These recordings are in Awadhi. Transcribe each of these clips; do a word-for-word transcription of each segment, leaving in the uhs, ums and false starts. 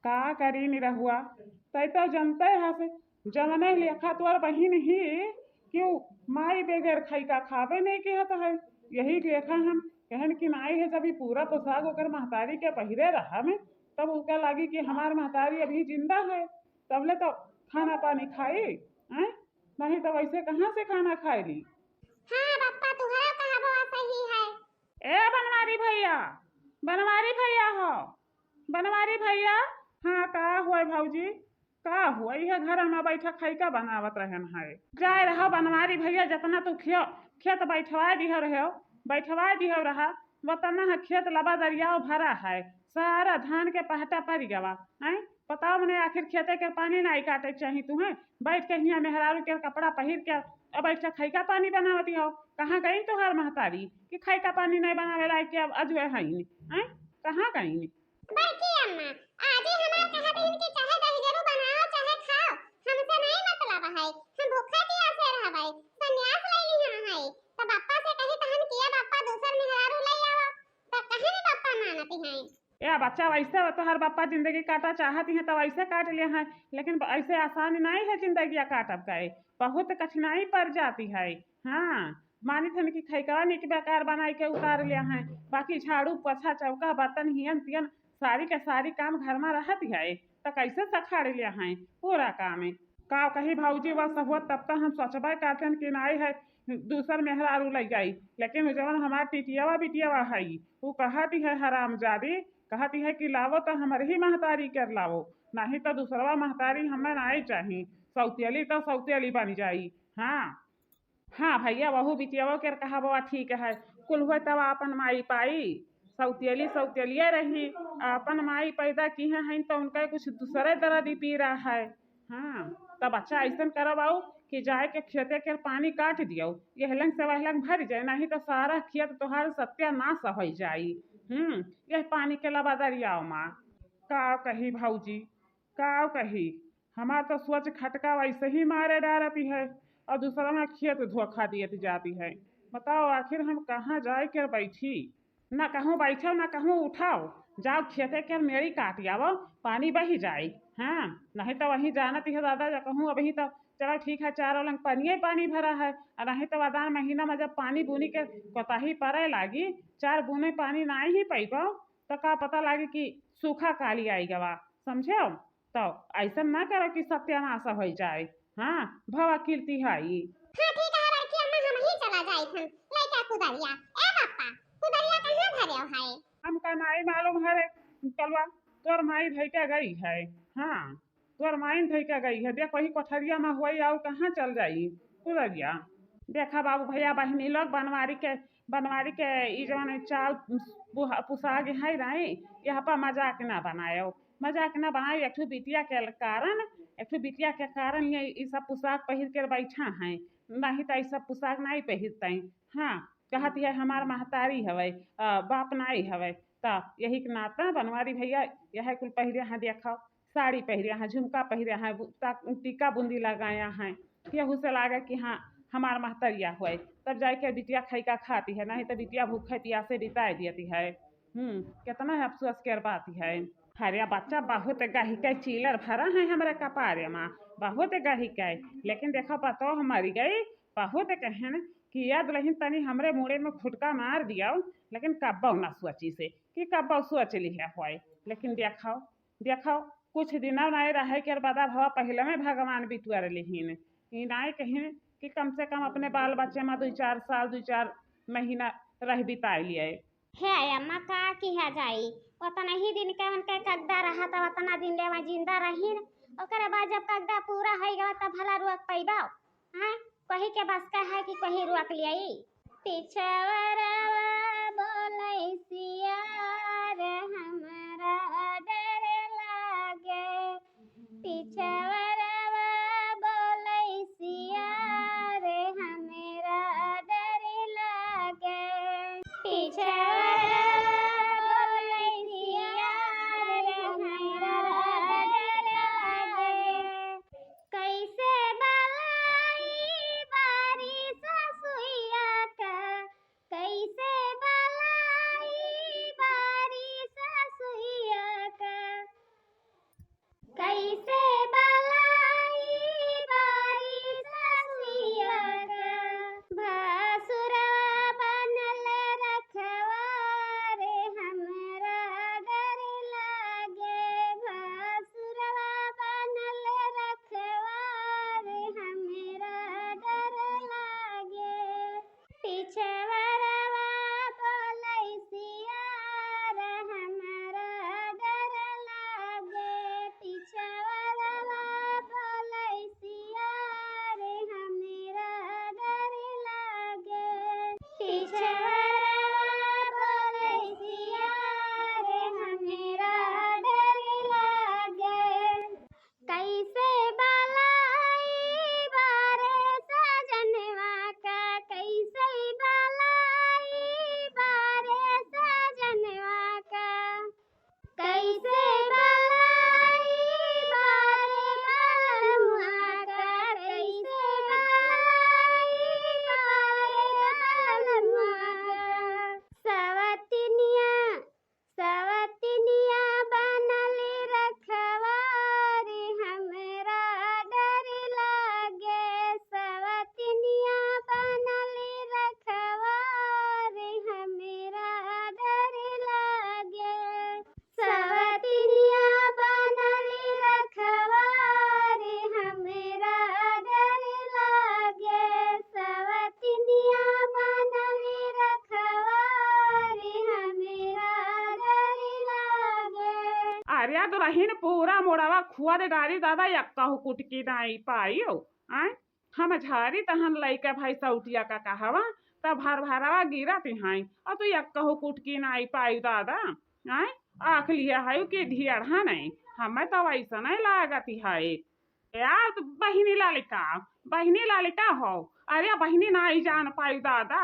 का करी निरहुआ, तै तो जनते हस, जवने लेखा तोर बहिन ही, क्यों माई बगैर खइका खाबे नहीं कहत है। यही लेखा हम कहन कि नाई है, जब ई पूरा पोशाक ओकर महतारी के पहिरे रहा में, तब ओका लागी कि हमार महतारी अभी जिंदा है, तबले तो खाना पानी खाई, हैं? नहीं तो वैसे कहाँ से खाना खाए ली? हाँ बप्पा, तुहरा कहबो सही है। ए बनवारी भैया, बनवारी भैया हो, बनवारी भैया। हाँ, का हुआ भौजी? का हुआ? इहे घर में बैठा खइका बनावत रहन है। जाए रहा बनवारी भैया, जितना तू खियो, खेत बैठवाए दिहो रहो, बैठवाए दिहो रहा, वतना है खेत लबा दरियाव भरा है, सारा धान के पहटा पड़ गवा। हैं? बताओ मने, आखिर खेते के पानी नाई काटे के चाही तुहें? बैठ के हियाँ मेहरारू के कपड़ा पहिर के अब बैठ के खइका पानी बनावती हो। कहाँ गई तोहार महतारी कि खइका पानी नहीं बनावे लायक के अब अजुए हईन? हैं? कहाँ गईन? बड़की अम्मा, आजी हमार कहत हन कि चाहे दहिजरू बनाओ, चाहे खाओ, हमसे नहीं मतलब है। हम भूखा पियासे रहबै, संन्यास ले ली हम है। तब अप्पा से कही तहन किया बापा दूसर मेहरारू ले आवा। तब कहे नहीं बापा मानती हैं। ए बच्चा, वैसे तो तोहर बापा जिंदगी काटा चाहत हैं, तो वैसे काट लिया है, लेकिन ऐसे आसान नहीं है जिंदगिया काटब का। बहुत कठिनाई पड़ जाती है। हाँ, मानित हन कि खैकवा निक बेकार बनाई के उतार लिया है, बाकी झाड़ू, पोछा, चौका, बर्तन, हियन तियन, सारी के सारी काम घर में रहत है, तो कैसे सखाड़ लिया है पूरा काम? का कही भौजी, वह सब हुआ तब तक हम सोचबे करतन कि नाई है, दूसर मेहरारू लग जाई, लेकिन जवन हमार टिटियावा बिटियावा है, वो कहती है हरामजादी, कहती है कि लावो तो हमर ही महतारी कर लावो, नहीं तो दूसरवा महतारी हमें नाई चाही, सौतेली तो सौतेली बन जाई। हाँ, हाँ भैया, वहू बिटियावा के कहा बवा ठीक है, कुल हुए तब आपन माई पाई, सौतेली सौतेलिए रही, आपन माई पैदा की हैं तो उनका कुछ दूसरे दर्द ही पी रहा है। हाँ, तब अच्छा ऐसन करब आऊ कि जाए के खेते के पानी काट दियो, यह लंग से वह लंग भर जाए, नहीं तो सारा खेत तोहार सत्यानाश हो जाई। हम्म, यह पानी के लबा दरियाव माँ। का कही भौजी, का कही, हमार तो सोच खटका वैसे ही मारे डारती है और दूसरा में खेत धोखा दियत जाती है। बताओ आखिर हम कहाँ जाए के बैठी? ना कहूँ बैठो, ना कहूँ उठाओ, जाओ खेते के मेड़ी काट आवो, पानी बही जाए। हाँ, नहीं तो वहीं जानती है दादा, जा कहूँ अबही तो चलो ठीक है, चारों लंग पानिये पानी भरा है, और नहीं तो अदान महीना में जब पानी बूनी के कोताही पड़े लागी, चार बूने पानी नाई ही पैबो, तो का पता लागी कि सूखा काली आई गवा, समझो? तो ऐसा ना करो कि सत्यानाश हो जाए। हाँ, भवा कीर्ति है ई। हाँ, ठीक है बड़की अम्मा, हम ही चला जाइत हन। लइका कुदरिया। ए बापा, कुदरिया कहाँ धरे है? हमका नाई मालूम है रे कलवा, तोर माई धइके गई है। हाँ, तोर माई धइके गई है। देख वही कोठरिया में होई, आऊ कहाँ चल जाई कुदरिया। देखा बाबू भैया बहिनी लोग, बनवारी के, बनवारी के ई जवन चाल पुहा-, पुसाग है नाई, यह पर मजाक ना बनायो। मजाक ना बनाई, एक ठो बिटिया के कारण, एक ठो बिटिया के कारण ये ई सब पोशाक पहिर के बैठा हैं, नहीं तो ई सब पोशाक नहीं पहिरते। हाँ, कहत है हमार महतारी हवे, अ, बाप नाई हवे, त यही के नाता बनवारी भैया यह कुल पहिरे हैं, देखो साड़ी पहिरे हैं, झुमका पहिरे हैं, बु-, ता-, टीका बुंदी लगाया हैं, यहू से लागे कि हाँ हमार महतरिया हुए, तब जाए के बिटिया खैका खाती है, नहीं तो बिटिया भूखे प्यासे बिताए देती है। हम्म, कितना है अफसोस के बात है। अरे बच्चा, बहुत गही के चीलर भरा है हमरे कपारे में, बहुत गही के। लेकिन देखो पतोह मरी गई, बहुत कहन कि या दुल्हन तनी हमरे मुड़े में खुटका मार दियो, लेकिन कब्बो ना सोची से कि कब्बो सोच ली है होए। लेकिन देखो, देखो, कुछ दिन नहीं रहे के बदा भवा पहले में भगवान बितुअर लिहिन। ई नाई कहिन कि कम से कम अपने बाल बच्चे में दुई चार साल, दुई चार महीना रह बिताए लिए। हे अम्मा, का किहा जाई, ओतना ही दिन के उनके कगदा रहा, तब ओतना दिन ले वहाँ जिंदा रहिन। ओकरे बाद जब कगदा पूरा होई गवा, तब भला रुअक पैबा? हाँ, कही के बस का है कि कहीं रुअक लियाई? पिछवरवा बोलै सियार, हमरा डर लागे। पिछवरवा बोलै सियार, हमरा डर लागे। पिछवरवा बोलै सियार, हमरा डर लागे। कैसे बलाई बारी सासुइया का, कैसे बलाई बारी सासुइया का। पिछवरवा बोलै सियार हमरा डर लागे, पिछवरवा बोलै सियार हमरा डर लागे, पिछवरवा बोलै सियार हमरा डर लागे। कैसे बलाई बारे सजनवा का, कैसे बलाई बारे सजनवा का, कैसे बलाई बारे बलमुआ का, कैसे बलाई बारे बलमुआ का। सवतिनिया सवतिनिया बनल रखवारी हमरा डर लागे, सवतिनिया बनल रखवारी हमरा डर लागे, सवतिनिया बनल रखवारी हमरा डर लागे, सवतिनिया बनल रखवारी हमरा डर लागे। अरे दुलहिन, पूरा मोड़वा खुआ दे डारी दादा, यक्का हो कुटकी नाई पाइयो। आय, हम झारी तहन लइके भाई सौटिया का कहवा, तब भर भरवा गिरत हैं, और तू यक्का हो कुटकी नाई पाई दादा। आय, आख लिया है कि ढियढ़ा नहीं, हमें तो वैसा नहीं लागत है। यार, बहिनी ललिता, बहिनी ललिता हो। अरे बहिनी, नाई जान पाई दादा।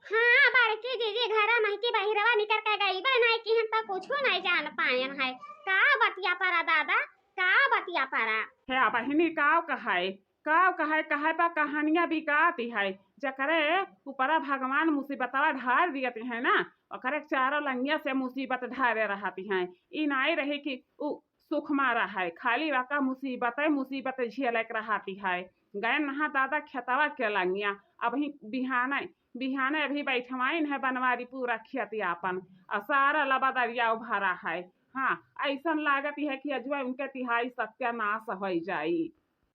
हाँ, बड़की जीजी, घरा महकी बहिरवा निकर के गई बा, नाई कि हम तो कुछो नाई जान पायन है। का बतिया परा दादा, का बतिया परा? हे बहिनी, काव कहाए, काव कहाए, कहाए पा कहानियां बिकाती है, जकरे ऊपरा भगवान मुसीबतवा ढार दियत है ना, ओकरे चारों लंगिया से मुसीबत ढारे रहती हैं। ई नाई रही कि उ सुख मारा है, खाली वाका मुसीबत है, मुसीबत झेले के रहती है। गए नहा दादा खेतवा के लंगिया, अबही बिहाने, बिहाने अभी बैठवाइन है बनवारी पूरा खेत आपन, और सारा लबा दरिया भरा है। हाँ, ऐसन लागत है कि अजुआ उनके तिहाई सत्यानाश हो जाई।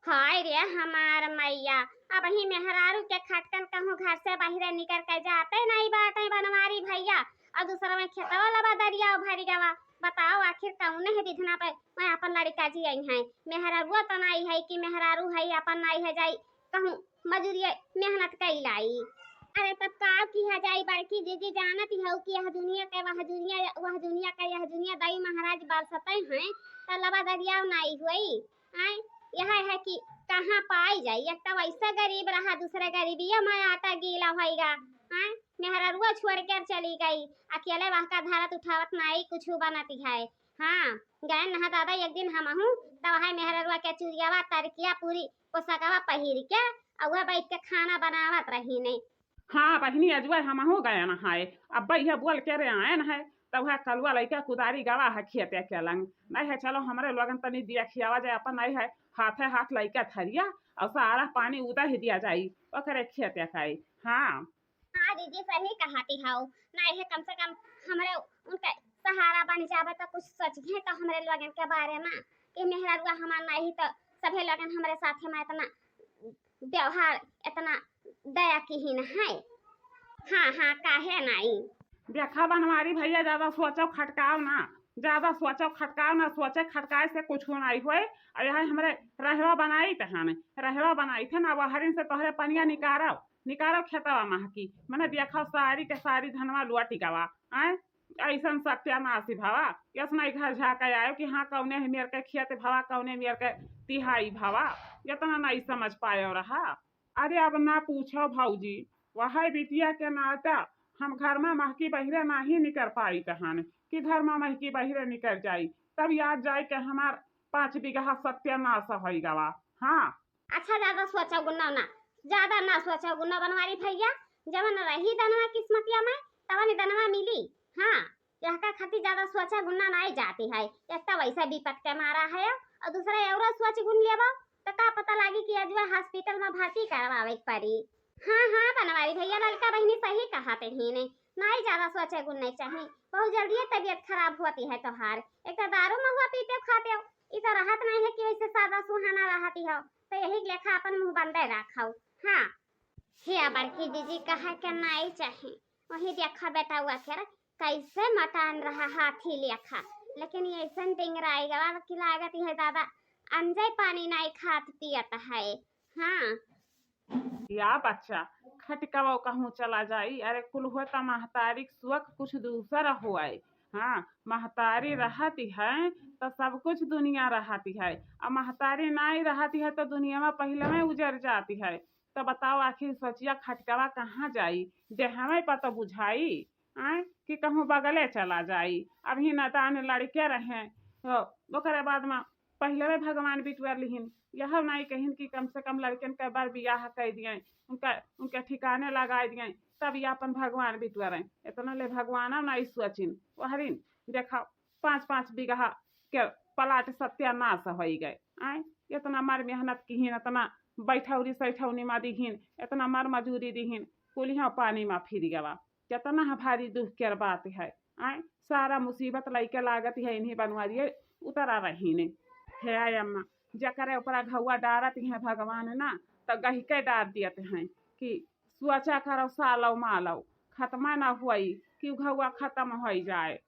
हाय रे हमार मैया, अबही मेहरारू के खटकन कहूँ घर से बाहरे निकर के जाते नहीं बाटे बनवारी भैया, और दूसरा में खेतवा लबा दरिया भरी गवा। बताओ आखिर कौने है विधना पे मैं अपन लड़का जी आई हैं। मेहरारुआ तो नाई है कि मेहरारू है अपन नाई है जाई कहूँ मजूरिया मेहनत कई लाई। अरे तब का किया जाई बड़की जीजी, जानत ही हऊ कि यह दुनिया के वह दुनिया, वह दुनिया के यह दुनिया दाई महाराज बरसते हैं, तो लबा दरिया नाई हुई। आय, यह है कि कहाँ पाई जाई, एक तो वैसे गरीब रहा, दूसरे गरीबिया में आटा गीला होइगा। आय, मेहररुआ छोड़ कर चली गई, अकेले वह का धरत उठावत नाई कुछ बनत है। हाँ, गए नहा दादा एक दिन हमहू, तो वह मेहररुआ के चुरियावा तरकिया पूरी पोशाकवा पहिर के, और वह बैठ के खाना बनावत रही नहीं। हाँ बहिनी, अजुआ हमहू गए नहाए, अब यह बोल के रे आए नहाए, तब वह कलुआ लइका कुदारी गवा है खेते के लंग, नहीं है चलो हमरे लोगन तनी दिया खियावा जाए, अपन नहीं है हाथे हाथ लइका धरिया, और सारा पानी उदा ही दिया जाई ओकरे खेते का। हाँ। हाँ दीदी, सही कहती हऊ, नहीं है कम से कम हमरे उनके सहारा बन जावे तो कुछ सोचिहे तो हमरे लोगन के बारे में कि मेहररुआ हमार नहीं तो सभे लोगन हमरे साथे में इतना व्यवहार इतना दया किहिन है। हाँ, हाँ, काहे नाई? देखा बनवारी भैया, ज्यादा सोचो खटकाओ ना, ज्यादा सोचो खटकाओ ना, सोचे खटकाए से कुछ नाई होए। और यहाँ हमरे रहवा बनाई तहन, रहवा बनाई थे ना, वहरिन से तोहरे पनिया निकारो, निकारो खेतवा महकी, मने देखो सारी के सारी धनवा लुआ टिकावा। आय, ऐसन सत्यानाशी भवा, यस नहीं घर झाके आयो कि हाँ, कौने है मेर के खेत भवा, कौने मेर के तिहाई भवा, इतना नहीं समझ पायो रहा। अरे अब ना पूछो भौजी, वह बिटिया के नाता हम घर में महकी बहिरे नाही निकर पाई तहन कि घर में महकी बहिरे निकर जाई, तब याद जाए के हमार पाँच बीघा सत्यानाश होई गवा। हाँ। अच्छा, ज्यादा सोचा गुन्ना ना, ज्यादा ना सोचा गुन्ना बनवारी भैया, जवन रही दनवा किस्मतिया में, तवन दनवा मिली। हाँ, यहका खातिर ज्यादा सोचा गुन्ना नाई जाती है, एक तो वैसे विपत के मारा है और दूसरा एवरो सोच गुन लेबो तो का पता लागी कि अजुआ हॉस्पिटल में भर्ती करवावे के पड़ी। हाँ, हाँ, बनवारी भैया, ललका बहिनी सही कहा ते ही नहीं, नाई ज्यादा सोचे गुन नहीं चाहिए, बहुत जल्दी तबीयत खराब होती है तोहार, एक तो दारू महुआ पीते खाते हो, ई तो रहत नहीं है कि वैसे सादा सुहाना रहती हो, तो यही लेखा अपन मुंह बंदे रखो। हाँ। हे बड़की जीजी, कहे के नाई चाही। वही देखा बेटवा के कैसे मटान रहा हाथी लेखा, लेकिन ये ऐसन डिंगराई गवा कि लागत है दादा अंजय पानी नाई खात पियत है। हाँ। या बच्चा, खटिकवा कहूँ चला जाई। अरे कुल हुआ त महतारी के सुख कुछ दूसर हुआ है। हाँ, महतारी रहती है तो सब कुछ दुनिया रहती है, और महतारी नाई रहती है तो दुनिया में पहले में उजर जाती है। तो बताओ आखिर सोचिया खटिकवा कहाँ जाई, देहवे पर तो बुझाई, आय, कि कहूँ बगले चला जाई। अभी नदान लड़के रहे, तो ओकरे बाद में पहले में भगवान बिटुअर लिहिन, यह नाई कहिन कि कम से कम लड़कन के बार बियाह कर दिए, उनका, उनके ठिकाने लगा दिए, तब ये अपन भगवान बिटुअर। इतना ले भगवान नाई सोचिन, वहरिन देखा पाँच पाँच बीघा के प्लाट सत्यानाश होई गए। आय, इतना मर मेहनत किहिन, इतना बैठौरी सैठौनी मा दिहिन, इतना मर मजूरी दिहिन, कुलिया पानी मा फिर गवा। कितना ह भारी दुख के बात है। आय, सारा मुसीबत लइके लागत है इन्हीं बनवारिये उतरा रही ने। हे आय अम्मा, जकरे ऊपरा घौआ डारत हैं भगवान ना, तो गहिके डार दियत हैं कि सोचा करो सालो मालो, खत्मा ना हुई कि घौआ खत्म हो जाए।